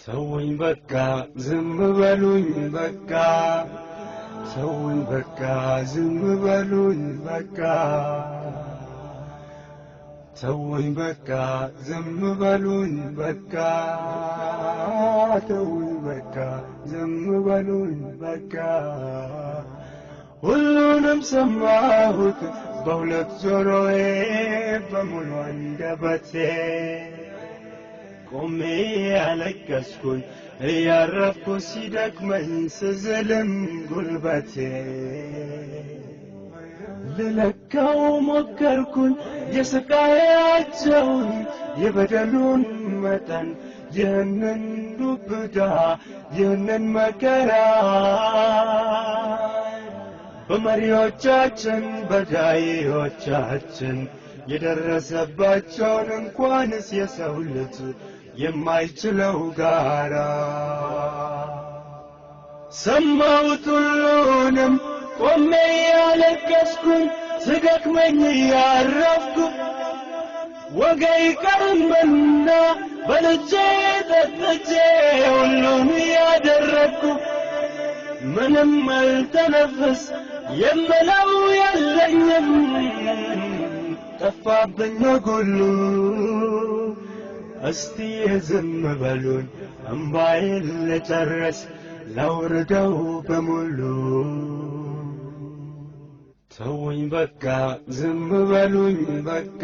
ተውኝ በቃ ዝም በሉኝ በቃ፣ ተውኝ በቃ ዝም በሉኝ በቃ፣ ተውኝ በቃ ዝም በሉኝ በቃ፣ ተውኝ በቃ ዝም በሉኝ በቃ። ሁሉንም ሰማሁት በሁለት ጆሮዬ በሙሉ አንደበቴ፣ ቆሜ ያለቀስኩኝ እያረፍኩ ሲደክመኝ ስዝልም ጉልበቴ፣ ልለካው ሞከርኩኝ የስቃያቸውን የበደሉን መጠን፣ ይህንን ዱብዳ ይህንን መከራ በመሪዎቻችን በዳይዎቻችን የደረሰባቸውን፣ እንኳንስ የሰው ልጅ የማይችለው ጋራ። ሰማሁት ሁሉንም ቆሜ ያለቀስኩኝ ስደክመኝ እያረፍኩ፣ ወገይ ቀርምና በልቼ ጠጥቼ ሁሉን እያደረግኩ፣ ምንም አልተነፍስ የምለው የለኝም ጠፋብኝ ሁሉ። እስቲ ዝም በሉኝ እምባዬን ልጨርስ ላውርደው በሙሉ። ተውኝ በቃ ዝም በሉኝ በቃ።